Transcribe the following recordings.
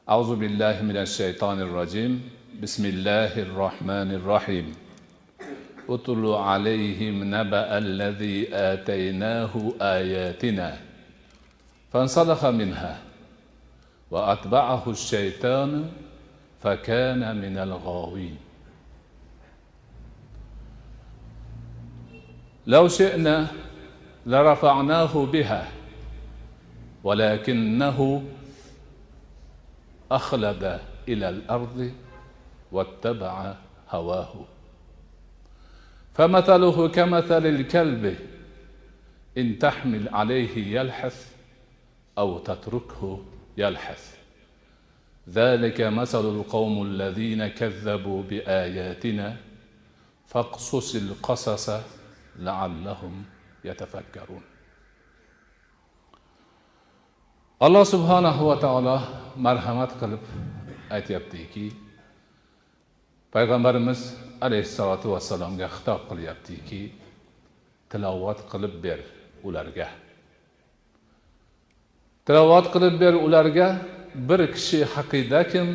Auzu billahi minash shaytonir rojim. Bismillahir rohmanir rohim. Utlu alayhim naba'allazi ataynahu ayatina fansalakha minha va atba'ahu ash-shaytanu fakana minal g'owin. لو شئنا لرفعناه بها ولكنه أخلد إلى الأرض واتبع هواه فمثله كمثل الكلب إن تحمل عليه يلحث أو تتركه يلحث ذلك مثل القوم الذين كذبوا بآياتنا فاقصص القصص لعلهم يتفكرون. Alloh subhanahu va taolo marhamat qilib aytyaptiki, payg'ambarimiz alayhissalotu vassalomga xitob qilyaptiki, tilovat qilib ber ularga. Tilovat qilib ber ularga bir kishi haqidakim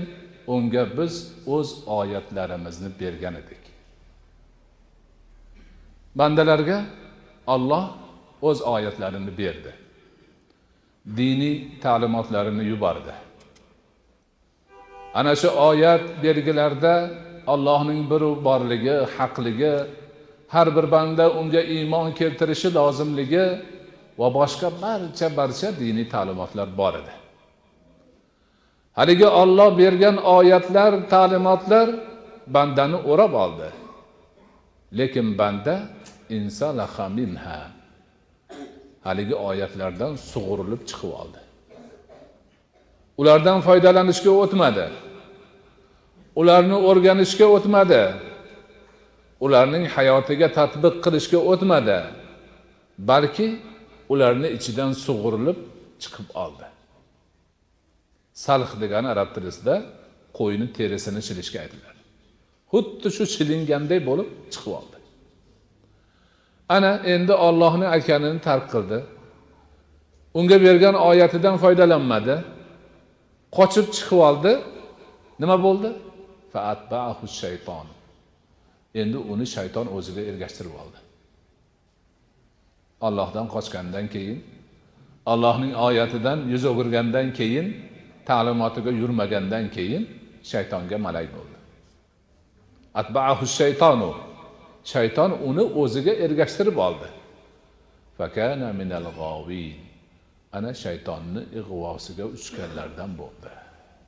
unga biz o'z oyatlarimizni bergan edik. Bandalarga Alloh o'z oyatlarini berdi. Diniy ta'limotlarini yubordi. Ana shu oyat belgilarda Allohning bir borligi, haqligi, har bir banda unga iymon keltirishi lozimligi va boshqa barcha diniy ta'limotlar bor edi. Haligi Alloh bergan oyatlar, ta'limotlar bandani o'rab oldi. Lekin banda insalaha minha, haligi oyatlardan sug'urilib chiqib oldi. Ulardan foydalanishga o'tmadi. Ularni o'rganishga o'tmadi. Ularning hayotiga tatbiq qilishga o'tmadi. Balki ularni ichidan sug'urilib chiqib oldi. Salh degani arab tilida qo'yni terisini chilishga aytiladi. Xuddi shu chilinganday bo'lib chiqib oldi. Ana endi Allohning aytganini tark qildi. Unga bergan oyatidan foydalanmadi. Qochib chiqib oldi. Nima bo'ldi? Fa atba'ahu shayton. Endi uni shayton o'ziga ergashtirib oldi. Allohdan qochgandan keyin, Allohning oyatidan yuz o'girgandan keyin, ta'limotiga yurmagandan keyin shaytonga malak bo'ldi. Atba'ahu shaytonu. Shayton uni o'ziga ergashtirib oldi. Fakana minal g'owin. Ana shaytonni ig'vosiga uchganlardan bo'ldi.